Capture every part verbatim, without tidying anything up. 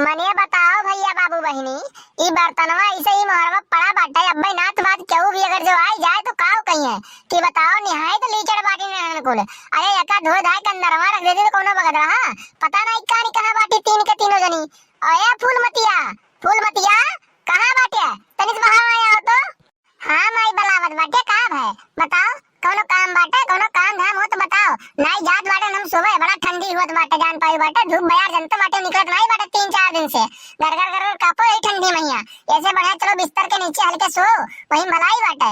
मने बताओ भइया बाबू बहिनी, ई बर्तनवा ऐसे ही मोहरवा पड़ा बाटे, अब्बे नात बात केहू भी अगर जो आई जाए तो काव कहिए कि बताओ निहायत लीचड़ बाटी ननकुल। अरे एका धोए धाए के अंदरवा रख देती तो कौनो बगत रहा, पता नहीं कानी कहाँ बाटी तीन के तीनों जनी। अरे फूलमतिया, फूलमतिया, कहाँ बाटे? तनिक बाहर आया हो तो। हाँ माई, बलावत बाटे, का भय? बताओ, कौनो काम बाटे, कौनो काम धाम हो तो बताओ। नाई जात बाटे हम सुबह, बड़ा ठंडी होत बाटे, जान पाई बाटे, धूप बयार जनत बाटे, निकलत नाई बाटे तीन चार दिन से। गरगर गरगर कापो ही ठंडी मैया, ऐसे बढ़िया चलो बिस्तर के नीचे हल्के सो, वही भलाई बाटे।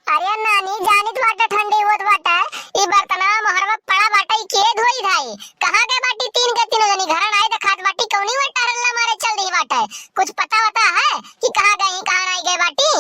अरे नानी, जानित बाटे ठंडी होत बाटे, ई बर्तनवा मोहरवा पड़ा बाटे, ई के धोई धाई? कहाँ गए बाटी तीन के तीनों जनी? घर नाई देखात बाटी, कौनी में टहरला मारे चल रही बाटे? कुछ पता वता है कि कहाँ गई, कहाँ नाई गए बाटी?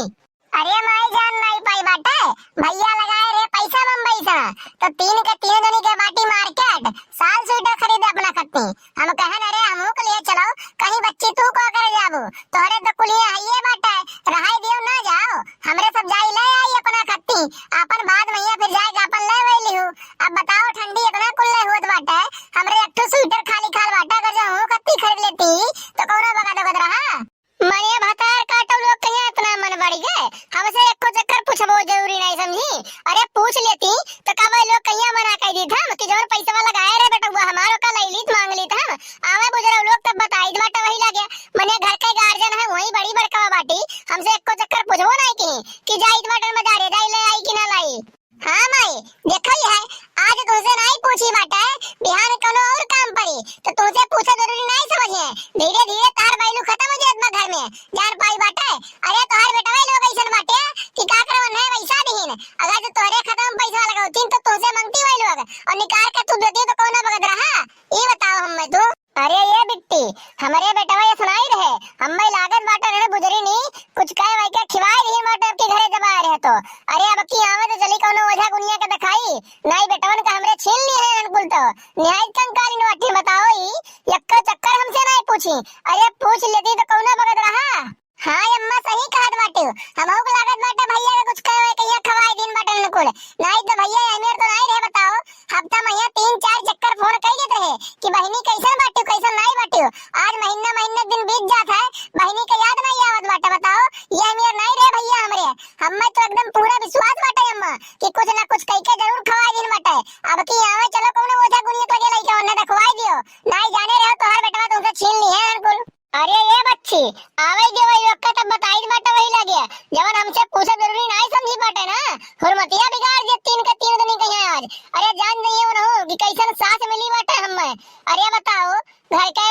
अरे माई जान नाई पाई बाटे, भइया लगाए रहे पैसा बम्बई से, तो तीन के तीन जनी के बाटी मार्केट, साल स्वेटर खरीदे अपना खत्ती। हम कहन अरे हमहू के लिए चलो, कहीं बच्ची तू का करे जाबू, तोहरे तो कुलिए हइये बाटे, रहाई दियो ना जाओ, हमरे सब जाई ले आई अपना खत्ती, अपन बाद में फिर जाए के अपन ले वही लिहू। अब बताओ ठंडी इतना कुल्ले होत बाटे, हमरे एक ठो स्वेटर खाली खाल बाटे, अगर जो हमहू खत्ती खरीद लेती तो कौनो बगत बगत रहा। मने भतार काटो लोग कहिया इतना मन बढ़ गए, हमसे एको चक्कर पूछबो जरूरी नहीं समझी। अरे पूछ लेती तो का भाई लोग कहिया मना कर दी था कि जौन पैसा लगाए रहे बेटउआ हमारो का ले लीत मांग लीत हम। आवे बुजरा लोग तब बताई बाटे वही लगे। मने घर के गार्जियन है वही बड़ी बड़का बाटी, हमसे एको चक्कर पूछबो नहीं की कि जाई बाटे बाजारे जाई ले आई कि ना लाई। हाँ माई, देखो ही है, आज तुमसे नहीं पूछी बाटे, बिहान कोनो और काम पड़ी तो तुमसे पूछा जरूरी नहीं समझिए। धीरे धीरे तार बैलू खत्म हो जात बा घर में, जान पाई बाटे। अरे तोहार बेटवा लोग ऐसन बाटे कि का करवन है वैसा दिहिन। अगर जो तोहरे खाता में पैसा लगौतीन तो तुमसे मांगती वही लोग और निकाल के तू देती तो कौन बगत रहा? ये बताओ हम मैं तू। अरे ये बिट्टी, हमरे बेटवा ये सुनाई रहे, हम्मे लागत बाटे रहने बुजरी नी, कुछ कहे वही के खिवाई रही बाटे अब की घरे जब आए रहे तो। अरे अब की आवे तो चली कौनो ओझा गुनिया के दिखाई, नाई बेटवन का हमरे छीन ली है कुल तो। निहायत कंकाली नोटी बताओ ई, यक्का चक्कर हमसे नाई पूछी। अरे पूछ लेती तो कौनो बगत रहा। हाँ अम्मा, सही कहत बाटे, हमहू के लागत बाटे भैया के कुछ कहे कहिया खवाए दिन बाटे अनुकूल। नाई तो भैया एहमेर तो नाई रहे बताओ, हफ्ता में यहाँ तीन चार चक्कर फोन कई देत रहे कि बहिनी कैसन बाटे, कैसन नाई बाटे। आज महीना महीना दिन बीत जात है, बहिनी के याद नाई आवत बाटे बताओ। ये एहमेर नाई रहे भैया हमरे, हम्मे तो एकदम पूरा विश्वास बाटे अम्मा कि कुछ ना कुछ कई के जरूर खवाए दिन बाटे। अब की आवे चलो कौनो ओझा गुनिया के लगे लइके ओन्ने देखवाई दियो, नाई जाने रहो तोहार बेटवा तुमसे छीन ली है अनुकूल। अरे ये बच्ची, आवे के वही लोग का तब बताई बाटे वही लगे, जवन हमसे पूछा जरूरी नाई समझी बाटे ना। हुरमतिया बिगाड़ दे तीन के तीन दिन कहीं आज। अरे जान जाइए उन्हों कि कैसन सास मिली बाटे हम्मे। अरे बताओ, घर के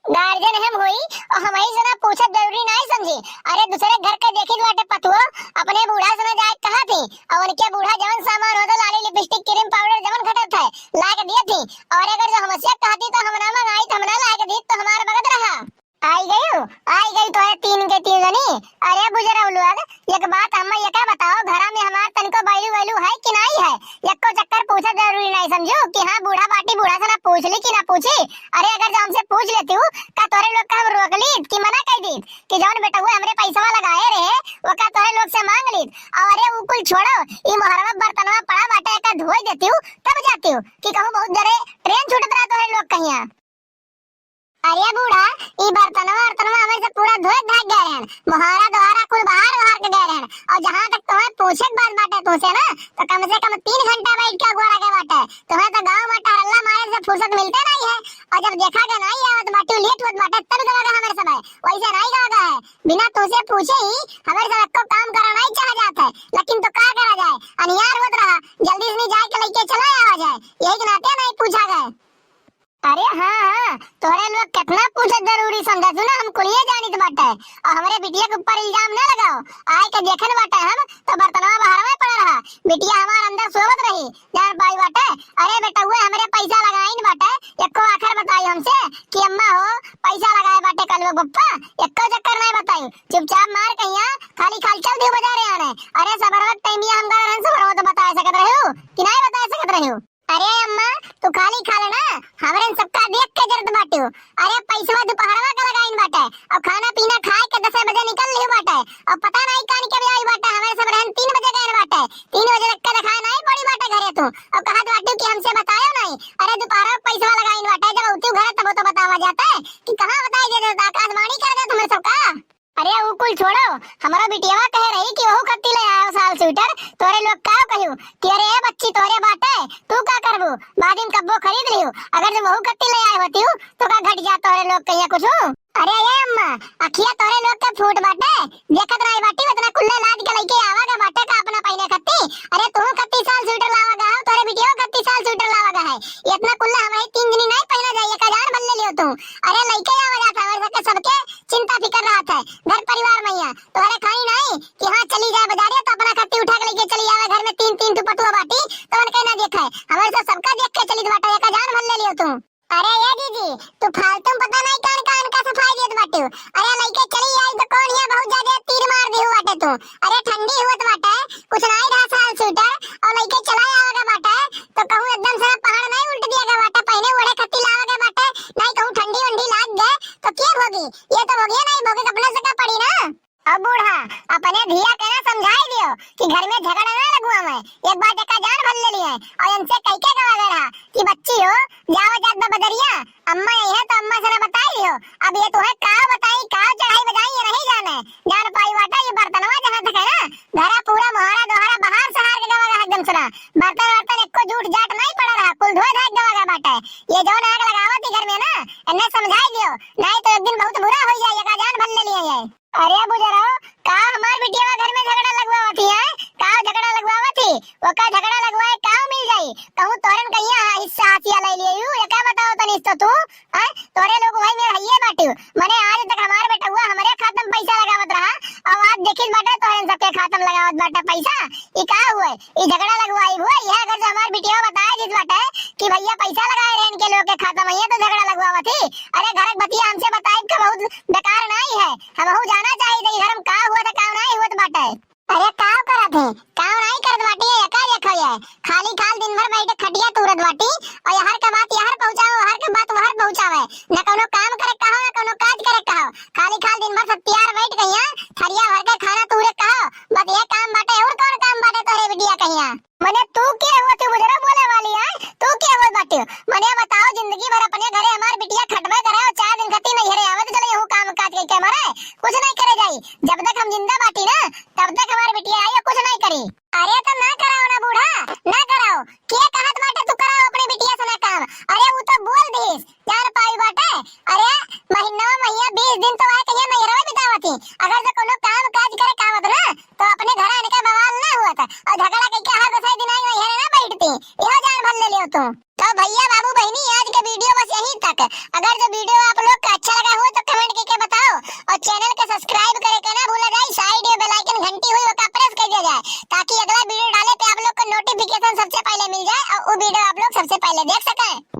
गार्जियन हम होई और हम ही से ना पूछा जरूरी नाई समझी। अरे दूसरे घर के देखी बाटे पतुओ, अपने बूढ़ा से ना जाए कहा थी और उनके बूढ़ा जवन सामान होता लाली लिपस्टिक क्रीम पाउडर जवन घटत है ला के दिए थी। और अगर जो हमसे कहती तो हम ना मंगाई तो हम ना ला के दी तो हमारा बगत रहा। आई गयू, आई गई तोहरे तीन के तीन जनी। अरे बुजरऊ लोग, एक बात हम्मे ये का बताओ, घरा में हमार तनिको बैलू वैलू है कि नाई है? यक्को चक्कर पूछा जरूरी नाई समझू कि हाँ बूढ़ा बाटी बूढ़ा से ना पूछ ली कि ना पूछी। अरे अगर जो हमसे पूछ लेती हूँ, का तोहरे लोग का हम रोक लीत कि मना कर दीत कि जौन बेटउआ हमरे पैसवा लगाए रहे, वो का तोहरे लोग से मांग लीत? और अरे उ कुल छोड़ो, ई मोहरवा बर्तनवा पड़ा बाटे, एका धोई देती हूँ, तब जाती हूँ कि कहूँ बहुत जरे ट्रेन छूटत रहा तोहरे लोग कहिया। अरे बूढ़ा, ई बर्तनवा उर्तनवा हमें से पूरा धोए धाग गए रहन, मोहारा दोहारा कुल बाहर बाहर के गए रहन, और जहाँ तक तुम्हें पूछे के बात बाटे तुमसे ना, तो कम से कम तीन घंटा बैठ के अगुआ लगे बाटे। तुम्हें तो गाँव में टहरला मारे से फुर्सत मिलते नहीं है, और जब देखा के नहीं आवत बाटे, लेट होत बाटे, तब गवा हमारे समय वैसे नहीं गवा है। बिना तुमसे पूछे ही हमारे सब को काम करा नहीं चाह जाता है, लेकिन तो का करा जाए, अनियार होत रहा, जल्दी से नहीं जाए के लेके चला आवा जाए, यही के नाते नहीं पूछा गए। अरे हाँ, हाँ, तोहरे लोग कितना पूछत जरूरी समझत हो ना, हम कुलिये जानित बाटे। और हमरे बिटिया के ऊपर इल्जाम ना लगाओ। आए के देखन बाटे हम, तो बर्तनवा बाहर में पड़ा रहा। बिटिया हमार अंदर सोवत रही, जान पाई बाटे। अरे बेटउए, हमरे पैसा लगाइन बाटे, एको आखर बताई हमसे कि अम्मा हो, पैसा लगाए बाटे कल वो पप्पा, एको चक्कर नहीं बताई। चुपचाप मार कहिया, खाली खाल चल दियो बाजारे आने। अरे सबर वक्त टाइम ये हम गए रहन, सबर हो तो बता सकत रहे हो कि नहीं बता सकत रहे हो? अरे अम्मा, तू खाली खा लेना, हमरे सबका देख के जरत बाटे हो। अरे पैसवा दोपहरवा के लगाइन बाटे, और खाना पीना खाए के दस बजे निकल लियो बाटे, और पता नहीं कान के भी आई बाटे, हमारे सब रहन तीन बजे गए बाटे, तीन बजे तक के दिखाए नहीं पड़ी बाटे घरे तू, और कहा बाटे कि हमसे बतायो नहीं। अरे दोपहरवा के पैसवा लगाइन बाटे, जब उतू घरे तब तो बतावा जाता है कि कहाँ बताई दे देता। छोड़ो, हमरो बिटियावा कहे रही कि वहू खत्ती ले आयो साल स्वेटर, तोरे लोग का कहियो कि अरे ए बच्ची तोरे बाटे, तू का करबू, बाद में कब्बो खरीद लियो। अगर जब वहू खत्ती ले आए होती हूँ तो का घट जा तोरे लोग कहिया कुछ? अरे ए अम्मा, अखिया तोरे लोग के फूट बाटे, देखत नाई बाटी, इतना कुल्ले लाद के लइके आवा गा बाटे का अपना पहिने खत्ती? अरे तू खत्ती साल स्वेटर लावा गा हो, तोरे बिटिया खत्ती साल स्वेटर लावा गा है, इतना कुल्ले हम ही तीन जनी नहीं पहना जाइए का जान भर ले लियो तू। अरे लइके आवा जात हमारे सबके, सबके चिंता फिकर रहत है घर परिवार में, यहाँ तोहरे खाई नहीं कि हाँ चली जाए बाजारे तो अपना खत्ती उठा के लेके चली आवे, घर में तीन तीन दुपटुआ बाटी तो उनके ना देखे, हमारे से सबका देख के चली बाटा, एका जान भर ले लियो तू। अरे ए जीजी, तू फालतू में पता नहीं कान कान का सफाई देत बाटे। अरे लइके चली आई तो कौन हिया बहुत ज्यादा तीर मार दी बाटे तू। अरे ठंडी हुअत बाटे, कुछ नहीं रहा साल स्वेटर और लइके चला आवेगा बाटे तो कहूँ एकदम से पहाड़ नहीं उल्ट दिया गया बाटे, पहने ओढ़े खत्ती लावेगा बाटे, नहीं कहूँ ठंडी वंडी लाग गए तो के भोगी? ये तो भोगिया नहीं भोगे, अपने से का पड़ी ना। अब बूढ़ा, अपने धिया के ना समझाई दियो कि घर में झगड़ा ना लगुआ में, एक बार जका जान भर ले लिए और इनसे कह के गवा गया कि बच्ची हो, जावा जात बा बदरिया, अम्मा यही है तो अम्मा से ना बताई दियो। अब ये तुम्हें का बताई, का चढ़ाई बजाई, ये नहीं जाने। जान पाई बाटा, ये बर्तनवा जहाँ तक है ना, घरा पूरा मोहरा दोहरा बाहर से हार के गवा गया एकदम से ना। बर्तन वर्तन एको जूठ जाट नहीं पड़ा रहा, कुल धोए धाए के गवा गया बाटा। ये जौन आग लगावत ही घर में ना, इन्हें समझाई दियो, नहीं तो एक दिन बहुत बुरा हो जाए, एका जान भर ले लिए ये। अरे बुजरो, का हमार बिटिया घर में झगड़ा लगवावत ही है? का झगड़ा लगवावत ही? ओका झगड़ा लगवाए का मिल जाई? कहूँ तोरन कहिया हिस्सा हासिया ले लिए यू, ये का बताओ तनी तो तू? हैं? तोरे लोग वही में हइये बाटियो। मने आज तक हमार बेटउआ हमरे खाता में पैसा लगावत रहा, और आज देखित बाटे तोरन सबके खाता में लगावत बाटे पैसा। ई का हुए? ई झगड़ा लगवाई हुए? ये अगर जो हमार बिटिया बताए जित बाटे कि भैया पैसा लगाए रहे इनके लोग के खाता में, ये तो झगड़ा लगवावत ही। अरे घर के बतिया हमसे बताए का बहुत बेकार नहीं है, हमहू जाना चाहिए कि घर में का हुआ था, का नहीं हुआ बाटे। अरे का करत है, का नहीं करत बाटी, ये का देखो ये खाली खाल दिन भर बैठे खटिया तूरत बाटी और यहर के बात यहर पहुँचाओ, वहर के बात वहर पहुँचावे, न कोनो काम करे कहो, न कोनो काज करे कहो, खाली खाल दिन भर सत्यार बैठ गइया, थरिया भर के खाना तूरे कहो, बस ये काम बाटे, और कौन काम बाटे तोरे बिटिया कहिया? मने तू के हो तू बुजरो बोले वाली है? तू के हो बाटियो? मने बताओ, जिंदगी भर अपने घरे हमार बिटिया खटबे करे और चार दिन खती नहीं घरे आवे तो चले यहू काम काज के, के मरे कुछ नहीं करे जाई। जब तक हम जिंदा बाटी ना, तब तक हमार बिटिया आई कुछ नहीं करी। अरे तो ना कराओ ना बूढ़ा, ना कराओ। के कहत बाटे तू कराओ अपने बिटिया से ना काम? अरे वो तो बोल दीस, जान पाई बाटे। अरे महीना महीना बीस दिन तो आए कहिया नहीं रहे बितावत ही। अगर जो कोनो काम काज करे का आवत ना, तो अपने घर आने का बवाल ना हुआ था। और झगड़ा कइके हर दसई दिन आई नहीं ना बैठती। यह जान भर ले लियो तू। तो भैया बाबू बहनी, आज के वीडियो बस यहीं तक। अगर जो वीडियो आप लोग का अच्छा लगा हो तो कमेंट करके बताओ और चैनल का सब्सक्राइब करे के ना भूला जाए। साइड में बेल आइकन घंटी हुई ओका प्रेस कर दिया जाए, ताकि अगला वीडियो डाले पे आप लोग को नोटिफिकेशन सबसे पहले मिल जाए और वो वीडियो आप लोग सबसे पहले देख सकें।